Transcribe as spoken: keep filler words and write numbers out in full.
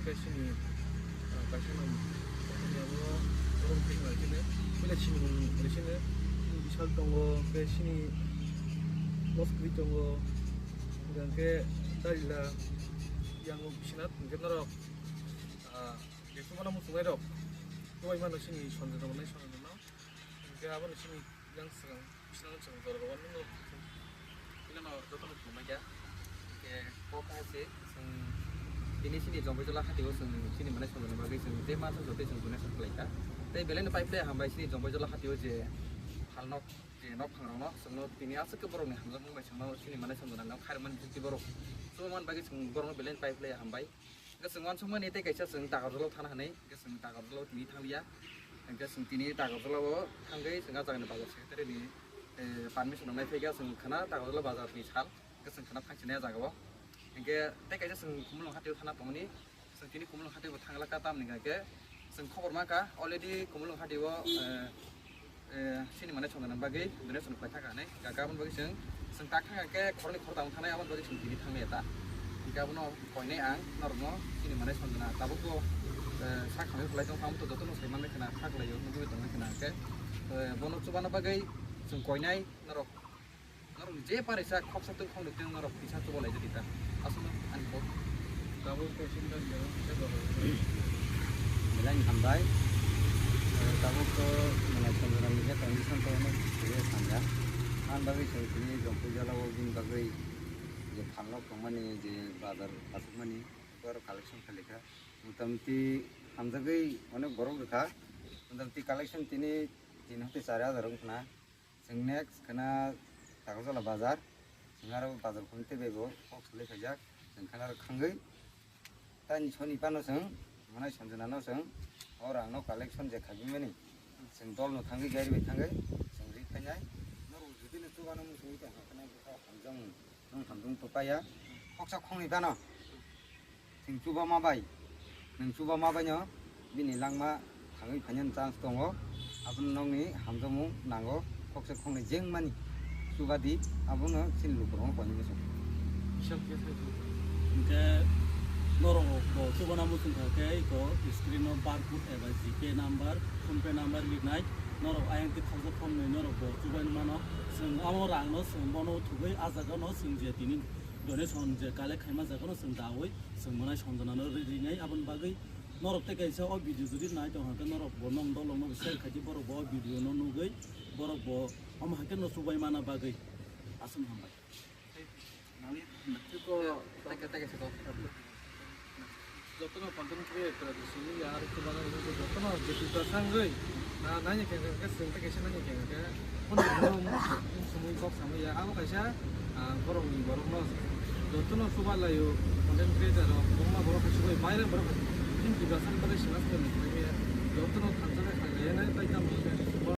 Khe chini, ah, kaisa nang, kaisa ni abo borok thwima khe puila chini mung bai sini Bishal tongo, khe chini Moskwi tongo, hingkhe Dalila, yang Biswanath, hingkhe norok, ah, Jephumo no muchungnai rok, tubai mano chini Sanjay no, Sanjay no, hingkhe abo ni chini yang swkang. Chwng chwng jora rwani no. Bini no joto no khulumai kha. Khe kok hai se chwng tini chini Jompoijola hati o chwng chini manai Sanjay ni bagwi chwng je ma sa joto chwng donation khlai kha. Tei belai no pai phlai hambai chini Jompoijola hati o je phalnok je nok phang rok no chwng no tini aswk khe borok ni hamjakmung bai chwng no chini manai Sanjay no khairokmani jiti borok. Chwng man bagwi chwng borok no belai no pai phlai hambai. Hingke chwng uansukmani tei kaisa chwng Takarjala o thana hinwi, hingke chwng Takarjala o tini thanglia. Hingke chwng tini Takarjala o thangwi chwng ah jagani bazar secretary ni, eh, permission rwnai phaikha chwng khwna Takarjala bazar ni sal, hingke chwng khwna thangsinai ah jaga o. Hingke tei kaisa chwng Khumulwng hati o thana tongmani, chwng tini Khumulwng hati o thangla kha tamni hingke chwng khobor mankha already Khumulwng hati o, eh, eh, chini manai Sanjay ni bagwi donation khlai thaka hinwi. Hingke aboni bagwi chwng, chwng tak thang khe khoroknwi khoroktham thangnai, aboni bagwi chwng tini thangnai ta. Hingke abono koinai ang norokno chini manai Sanjay tabukbo, eh, sak hamya khlai tong, amo to jotono sai manwi khna, kha khlai o, nugwi tongwi khna hingke, eh, bono chubana bagwi chwng koinai norok, norok je pare sa khoksa twi khoknwi twi norok kisa chuba lai di ta. Aswkno ani kok. Tabuk khe chini belai hambai. Eh, tabuk to, mane, Sanjay ni je condition to, no, khe sanja. Ang bagwi chwng tini Jompoijola o bini bagwi je phalnok tongmani, je bazar aswkmani, borok collection khalikha. Motamoti hamjagwi onek borok rwkha. Motamoti collection tini tin hati char hajar wngkhna. Chwng next khwna Takarjala bazar. Chwng aro bazar khum tei bai bo kok salai khaijak. Chwng khwna aro khangwi. Tani soni pano chwng, manai Sanjay no chwng, o rang no collection je khaibimani. Chwng dol no thangwi, gari bai thangwi, chwng ri phainai. Norok jodi no chubano muchungwi tongkha, khwna bwkha hamjakmung. Nwng hamjakmung to paiya. Khoksa khoknwi phano. Chwng chuba ma bai. Nwng chuba ma bai no bini langma thangwi phainani chance tongo. Abono nokni hamjakmung nango. Khoksa khoknwi jengmani chuba di. Abono chini lukurokno koinwi muchung. Hingke norok bo chubana muchung kha khe iko screen o barcode eba G P number, PhonePe number liknai. Norok ayang twi khoksa khoknwi norok bo chubai mano. Chwng amo rang no chwng bono thubui ah jaga no chwng je tini donation je collect khaima jaga no chwng dawi chwng manai Sanjay no ri-, rinai. Aboni bagwi norok tei kaisa o video jodi nai tong kha khe norok bo nong dolong no share khai di, borok bo o video no nugwi borok bo omo hai khe no chubai mana bagwi. Aswk hambai. Nangni tei kaisa kok. Jotono content creator simi ya, ar khe bana jotono je Tiprasa wngwi, ah, nani khe khe, khe swng tei kaisa nani khe khe, kono sumui kok samui ya, abo kaisa, ah, borokni borokno jotono chuba laio, content creator rok, kwbangma borok kaisa bai baire borok kaisa, chini Tiprasa ni bagwi sima swkang ni khlai ya, jotono thansa khe khlai ya nai, tai tamo khe